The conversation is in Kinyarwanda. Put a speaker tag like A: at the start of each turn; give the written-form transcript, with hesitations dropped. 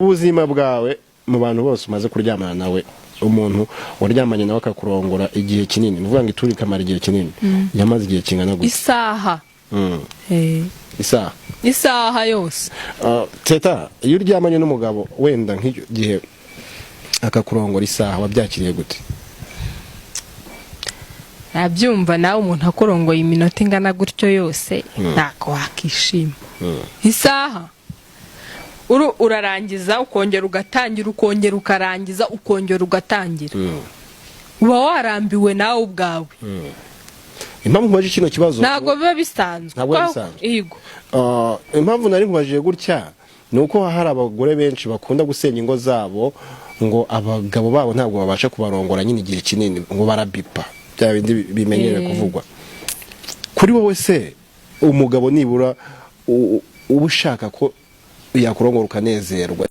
A: Ubuzima bwawe, mu bantu bose umaze kuryamana nawe, umuntu waryamanye nawe akakurongora igihe kinini, ni ukuvuga ngo ituri ikamara igihe kinini, yamaze igihe kingana gute?
B: Isaha.
A: Isaha?
B: Isaha yose.
A: Teta, iyo uryamanye n'umugabo wenda nk'icyo gihe akakurongora isaha, wabyakiriye gute?
B: Nabyumva nawe, umuntu akurongoye iminota ingana gutyo yose, ntabwo wakishima. Isaha, urarangiza, ukongera ugatangira, ukongera ukarangiza, ukongera ugatangira, uba warambiwe nawe ubwawe.
A: Impamvu nkubaje kino kibazo,
B: Ntabwo biba bisanzwe.
A: Ntabwo biba bisanzwe.
B: Yego.
A: Impamvu nari nkubajije gutya ni uko hari abagore benshi bakunda gusenya ingo zabo ngo abagabo babo ntabwo babasha kubarongora nyine igihe kinini, ngo barabipa, bya bindi bimenyerewe kuvugwa. Kuri wowe se, umugabo nibura uba ushaka ko yakurongora ukanezerwa?